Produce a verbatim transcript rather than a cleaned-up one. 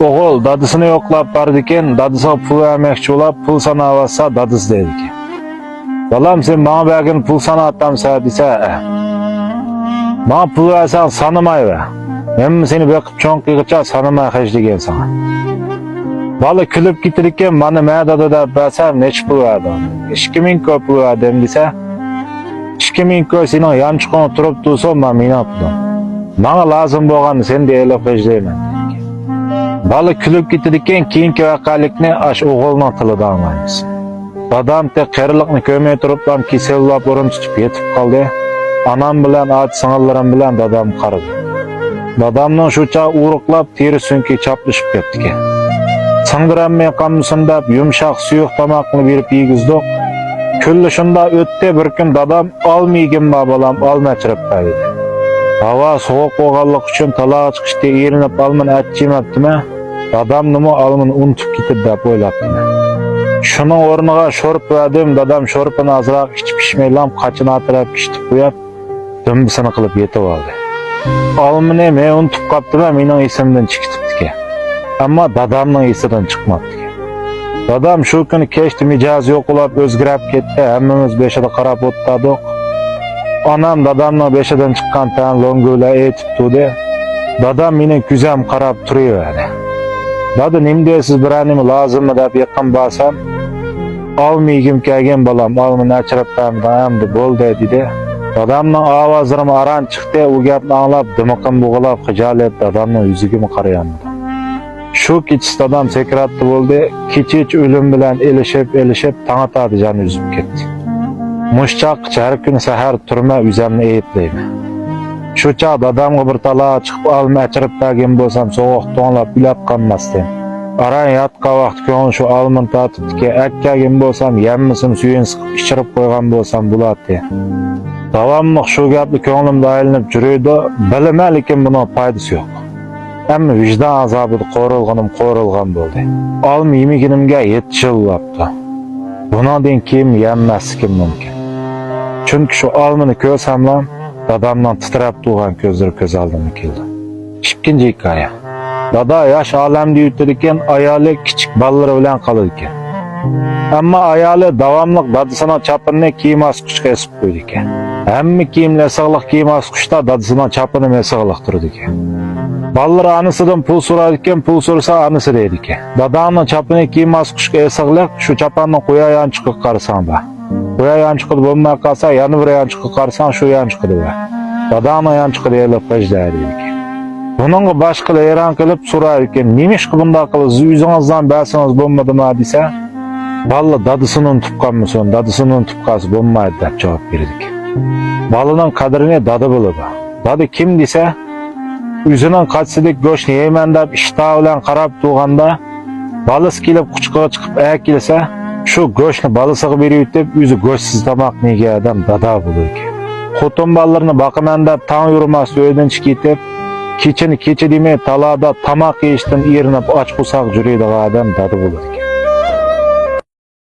ئوغۇل دادىسىنى يوقلاپ بارىدىكەن، دادىسىغا پۇل بەرمەكچى بولاپ، پۇل ساناۋاتسا، دادىسى دەيدىكەن: «بالام، سەن ماڭا بەرگەن پۇل ساناۋاتامسەن؟» دېسە، «ھە.» «ماڭا پۇل بەرسەڭ، سانىماي بەر. ھەممىسىنى بېقىپ چوڭ قىلغىچە سانىماي خەجلىگەن ساڭا.» بالا كۈلۈپ كېتىدىكەن: «مانا مەن دادا دەپ بەرسەم، نەچچە پۇل بەردىڭ؟» «ئىككى مىڭ كوي پۇل بەردىم» دېسە، «ئىككى مىڭ كوي سېنىڭ يانچۇقۇڭدا تۇرۇپ تۇرسۇن، مانا مېنىڭ پۇلۇم. ماڭا لازىم بولغاندا سەندىن ئېلىپ خەجلەيمەن» دېدىكەن. بالا كۈلۈپ كېتىدىكەن، كېيىنكى ۋەقەلىكنى ئاشۇ ئوغۇلنىڭ تىلىدا ئاڭلايمىز. دادام تېخى قېرىلىقنى كۆرمەي تۇرۇپلا كېسەللەپ ئورۇن تۇتۇپ يېتىپ قالدى. ئانام بىلەن ئاچا سىڭىللىرىم بىلەن دادامغا قارىدىم. دادامنىڭ شۇ چاغ ئورۇقلاپ، تېرە سۆڭىكى چاپلىشىپ كەپتىكەن. سىڭدۈرەلمەي قالمىسۇن دەپ، يۇمشاق سۇيۇق تاماقنى بېرىپ يېگۈزدۇق. كۈنلەر شۇنداق ئۆتتى، بىر كۈن دادام: «ئالما يېگۈم بار، بالام، ئالما ئەچىرىپ بەر» دېدى. ھاۋا سوغۇق بولغانلىقى ئۈچۈن تالاغا چىقىشتا ئېرىنىپ ئالمىنى ئەچىرىپ يەپتىمەن، داداممۇ ئالمىنى ئۇنتۇپ كېتىدۇ دەپ ئويلاپتىمەن. شۇنىڭ ئورنىغا شورپا بەردىم، دادام شورپىنى ئازراق ئىچىپ، پىشمەيلا قاچىنى ئەتىرەپ ئىشلىتىپ قويۇپ، دۈمبىسىنى قىلىپ يېتىۋالدى. ئالمىنى مەن ئۇنتۇپ قاپتىمەن، مېنىڭ ئېسىمدىن چىقىپتىكەن. ئەمما دادامنىڭ ئېسىدىن چىقماپتىكەن. دادام شۇ كۈنى كەچتە مىجەزى يوقىلاپ ئۆزگىرىپ كەتتى، ھەممىمىز بېشىدا قاراپ ئولتۇردۇق. ئانام دادامنىڭ بېشىدىن چىققان تەرنى لوڭگا بىلەن ئېيتىپ تۇردى. دادام مېنىڭ كۆزۈمگە قاراپ تۇرۇۋەردى. «دادا، نېمە دەيسىز، بىرەر نېمە لازىممۇ؟» دەپ يېقىن بارسام، «ئالما يېگۈم كەلگەن، بالام، ئالمىنى ئەچىرىپ بەرمىدىڭ، ئەمدى بولدى» دېدى. دادامنىڭ ئاۋازلىرىمۇ ئاران چىقتى، ئۇ گەپنى ئاڭلاپ دىمىقىم بوغۇلۇپ خىجالەت دادامنىڭ يۈزىگىمۇ قارىيالمىدىم. شۇ كېچىسى دادام سەكراتتا بولدى. كېچىچە ئۆلۈم بىلەن ئېلىشىپ، ئېلىشىپ، تاڭ ئاتاردا جان ئۈزۈپ كەتتى. مۇشۇ چاغقىچە ھەر كۈنى سەھەردە تۇرمەن، ئۆزۈمنى ئەيىبلەيمەن. شۇ چاغ دادامغا بىر تالاغا چىقىپ ئالما ئەچىرىپ بەرگەن بولسام، سوغۇق توڭلاپ ئۆلۈپ قالماستىن. ئاران ياتقان ۋاقتى كۆڭلى شۇ ئالمىنى تارتىپتىكەن، ئەكەلگەن بولسام، يەممىسىنى سۈيىنى سىقىپ ئىچىرىپ قويغان بولسام بولاتتى. داۋاملىق شۇ گەپلا كۆڭلۈمدە ئايلىنىپ يۈرىدۇ، بىلىمەن، لېكىن بۇنىڭ پايدىسى يوق. ئەمما ۋىجدان ئازابىدا قورۇلغىنىم قورۇلغان بولدى. ئالما يېمىگىنىمگە يەتتە يىل بوپتۇ. بۇنىڭدىن كېيىن يەممەسلىكىم مۇمكىن. چۈنكى شۇ ئالمىنى كۆرسەملا، دادامنىڭ تىترەپ تۇرغان كۆزلىرى كۆز ئالدىمغا كېلىدۇ. ئىككىنچى ھېكايە. دادا ياش ئالەمدە يۈرىدىكەن، ئايالى كىچىك بالىلىرى بىلەن قالىدىكەن. ئەمما ئايالى داۋاملىق دادىسىنىڭ چاپىنىنى كىيىم ئاسقۇچقا ئېسىپ قويىدىكەن. ھەممە كىيىملىرى ئېسىقلىق كىيىم ئاسقۇچتا، دادىسىنىڭ چاپىنىمۇ ئېسىقلىق تۇرىدىكەن. بالىلىرى ئانىسىدىن پۇل سورايدىكەن، پۇل سورىسا ئانىسى دەيدىكەن: «داداڭنىڭ چاپىنى كىيىم ئاسقۇچقا ئېسىقلىق، شۇ چاپاننىڭ قويا يانچۇقىغا قارىساڭ بار. قويا يانچۇقىدا بولماي قالسا، يەنە بىر يانچۇققا قارىساڭ، شۇ يانچۇقىدا بار. داداڭنىڭ يانچۇقىدا ئېلىپ خەجلە» دەيدىكەن. بۇنىڭغا باشقىلار ھەيران قېلىپ سورايدىكەن: «نېمىشقا بۇنداق قىلىسىز؟ ئۆزىڭىزدىن بەرسىڭىز بولمىدىما؟» دېسە، بالىلار: «دادىسىنى ئۇنتۇپ قالمىسۇن، دادىسىنى ئۇنتۇپ قالسا بولمايدۇ» دەپ جاۋاب بېرىدىكەن. بالىنىڭ قەدرىنى دادا بىلىدۇ. دادا كىم دېسە، ئۆزىنىڭ قاچىسىدىكى گۆشنى يەيمەن دەپ ئىشتىھا بىلەن قاراپ تۇرغاندا، بالىسى كېلىپ قۇچىقىغا چىقىپ ئەكەلسە، شۇ گۆشنى بالىسىغا بېرىۋېتىپ، ئۆزى گۆشسىز تاماقنى يېگەن ئادەم دادا بولىدىكەن. خوتۇن بالىلىرىنى باقىمەن دەپ تاڭ يورۇماس ئۆيدىن چىقىپ كېتىپ، كېچىنى كېچە دېمەي تالادا تاماق يېيىشتىن ئېرىنىپ ئاچ قورساق يۈرىدىغان ئادەم دادا بولىدىكەن.